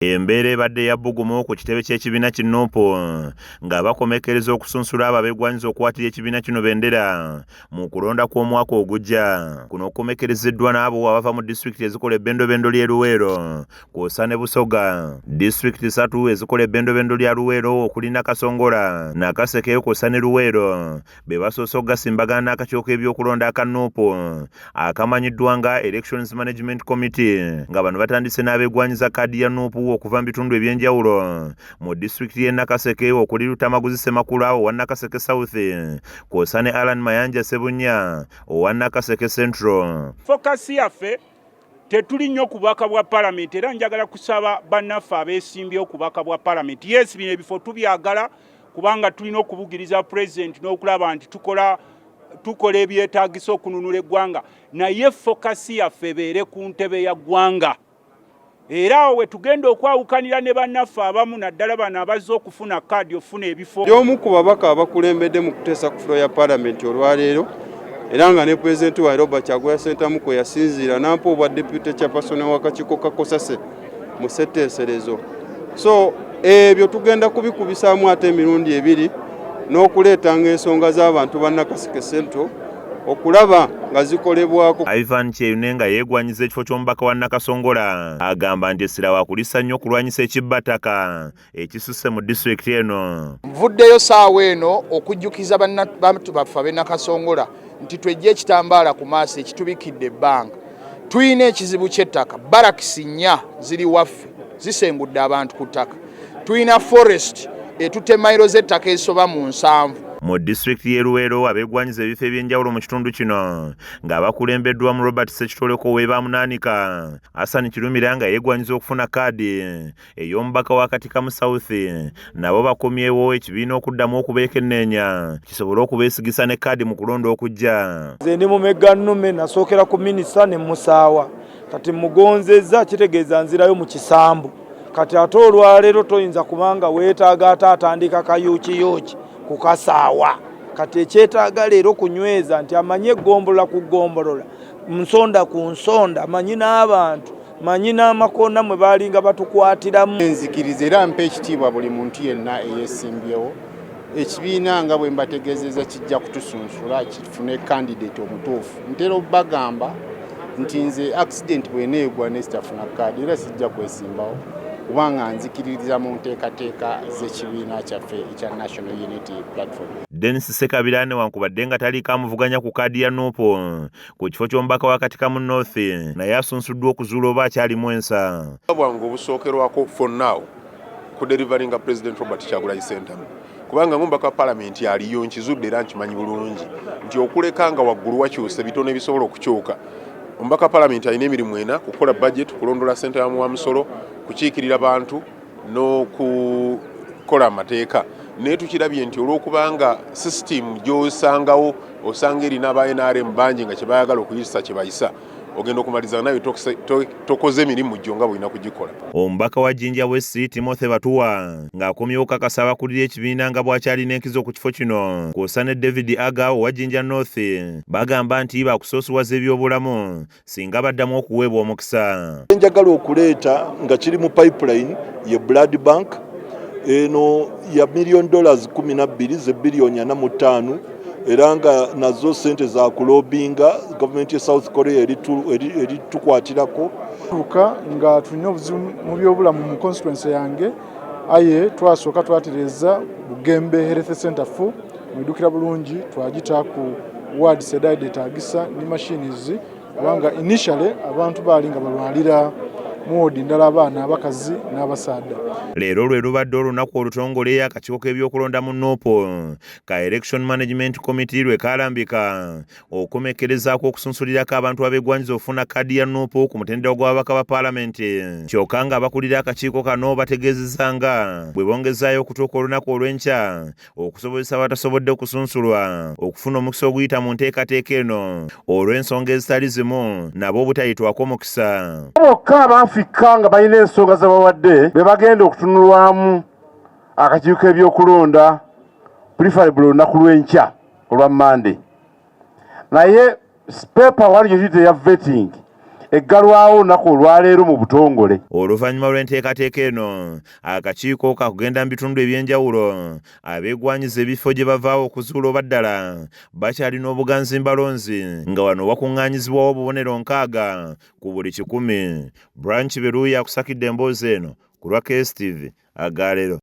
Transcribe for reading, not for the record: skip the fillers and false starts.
Embeera ebadde ya bbugumu ku kitebe ky'ekibiina ki NUP nga bakomekkereza okusunsula abo abeegwanyiza okukwatira ekibiina kino bendera mu kulonda kw'omwaka ogujja. Kuno kukomekkerezeddwa n'abo abava mu disitulikiti ezikola ebbendobendo ly'e Luweero kw'ossa ne Busoga. Disitulikiti ssatu ezikola ebbendobendo lya Luweero okuli Nakasongola, Nakaseke kw'ossa ne Luweero be basoose okugasimbagana n'akakiiko k'ebyokulonda aka NUP akamanyiddwa nga Elections Management Committee, nga bano batandise n'abeegwanyiza kaadi ya NUP okuva mu bitundu eby'enjawulo mu disitulikiti y'e Nakaseke okuli Lutamaguzi Ssemakula owa Nakaseke South kw'ossa ne Allan Mayanja Ssebunya owa Nakaseke Central. Focus yaffe tetuli nnyo ku bubaka bwa palamenti, era njagala kusaba bannaffe abeesimbyewo ku bubaka bwa palamenti. Yes, bino ebifo tubyagala kubanga tulina okubugiriza pulezidenti n'okulaba nti tukola ebyetaagisa okununula eggwanga, naye focus yaffe ebeere ku ntebe ya ggwanga. Era awo we tugenda okwawukanira ne bannaffe abamu, naddala bano abazze okufuna kaadi ofuna ebifo. Omu ku babaka abakulembedde mu kuteesa ku floor ya palamenti olwaleero, era nga ne pulezidenti wa Robert Kyagulanyi Ssentamu kwe yasinziira n'ampa obwa deputy chairperson w'akakiiko ka COSASE mu ssetteeserezo. So ebyo tugenda kubikubisaamu ate emirundi ebiri n'okuleetanga ensonga z'abantu ba Nakaseke Central okulaba nga zikolebwako. Ivan Kyeyune nga yeegwanyiza ekifo ky'omubaka wa Nakasongola agamba nti essira waakulissa nnyo okulwanyisa ekibbattaka ekisusse mu disitulikiti eno. Nvuddeyo saawa eno okujjukiza bantu baffe ab'e Nakasongola nti twejje ekitambaala ku maaso ekitubikidde ebbanga. Tulina ekizibu ky'ettaka, barakisi 4 ziri waffe zisengudde abantu ku ttaka. Tulina forest etutte mayiro z'ettaka ezisoba mu 70. Mu disitulikiti y'e Luweero, abeegwanyiza ebifo ebyenjawulo mu kitundu kino ng'abakulembeddwamu Robert Ssekitoleko ow'e Munaanika, Hassan Kirumira nga yeegwanyiza okufuna kaadi ey'omubaka wa Katikamu South, nabo bakomyewo ekibiina okuddamu okubeekenneenya kisobole okubeesigisa ne kaadi mu kulonda okujja. Nze ndi mumegga nnume, nasookera ku minisita ne musaawa, kati mugonzezza, kitegeeza nzirayo mu kisambu. Kati ate olwaleero toyinza kubanga weetaaga ate atandika kayuukiyuuki kukasaawa. Kati ekyetaaga leero kunyweza nti amanyi eggombolola ku ggombolola, nsonda ku nsonda, amanyi n'abantu, manyi n'amakona mwe baalinga batukwatiramu. Nzikiriza era mpa ekitiibwa buli muntu yenna eyeesimbyewo. Ekibiina nga bwe mbategeezezza kijja kutusunsula kifune candidate omutuufu. Ntera obbagamba nti nze accident bw'eneegwa nesitafuna kaadi era sijja kwesimbawo, kubanga nzikiririza mu nteekateeka z'ekibiina kyaffe ekya National Unity Platform. Denis Ssekabira, newankubadde nga taliiko amuvuganya ku kaadi ya NUP ku kifo ky'omubaka wa Katikamu North, naye asunsuddwa okuzuula oba akyalimu ensa. Bwange obusookerwako for now kudeliveringa President Robert Kyagulanyi Ssentamu, kubanga ng'omubaka wa palamenti aliyo nkizudde era nkimanyi bulungi nti okuleka nga waggulu wakyusa ebitono ebisobola okukyuka. Omubaka wa palamenti alina emirimu ena: kukola budget, kulondola ssente ya muwa musolo, kukiikirira bantu n'okukola amateeka. Naye tukirabye nti olw'okubanga system gy'osangawo osanga erina aba NRM bangi nga kyebayagala okuyisa kyebayisa, ogenda okumaliriza nawe tokoze emirimu gyo nga bwolina kugikola. Omubaka wa Jinja West Timothy Batuwa ng'akomyewo kakasa abakulira ekibiina nga bw'akyalina enkizo ku kifo kino, kw'ossa ne David Aga owa Jinja North, bagamba nti bakusoosowaza ebyobulamu singa baddamu okuweebwa omukisa. Njagala okuleeta nga kiri mu pipeline ye blood bank eno ya million dollars 12 ze biliyoni 45, era nga nazo sente za kulobinga gavumenti ya South Korea eritukwatirako. Tuuka nga tulina obuzibu mu byobulamu mu constituency yange, aye twasooka twatereeza Bugembe Health Center fu mwidukira bulungi, twagita ku ward sedaide etagisa ne machines, kubanga initially abantu baali nga balwalira mu wodi ndala, abaana, abakazi n'abasaadha. Leero lwe lubadde olunaku olutongole akakiiko k'ebyokulonda mu NUP ka Election Management Committee lwe kalambika okukomekkerezaako okusunsulirako abantu abeegwanyiza okufuna kaadi ya NUP ku mutendera gw'ababaka ba paalamenti. Kyokka ng'abakulira akakiiko kano bategeezezza nga bwe bongezaayo okutuuka olunaku olw'enkya okusobozesa abatasobodde okusunsulwa okufuna omukisa oguyita mu nteekateeka eno olw'ensonga ezitali zimu nabo obutayitwako mukisa. Bokka abaafika nga balina ensonga ze bawadde be bagenda okutunulwamu akakiiko k'ebyokulonda, preferable olunaku lw'enkya olwa Mande. Naye paper wali gyetuyita eya vetting. Eggalwawo olunaku olwaleero mu butongole. Oluvannyuma lw'enteekateeka eno, akakiiko kakugenda mu bitundu eby'enjawulo abeegwanyiza ebifo gye bavaawo okuzuula oba ddala bakyalina obuganzi mbalonzi nga wano wakuŋŋaanyizibwawo obubonero 60 ku buli 100. Branch Beruya akusakidde emboozi eno ku lwa KSTV agaleero.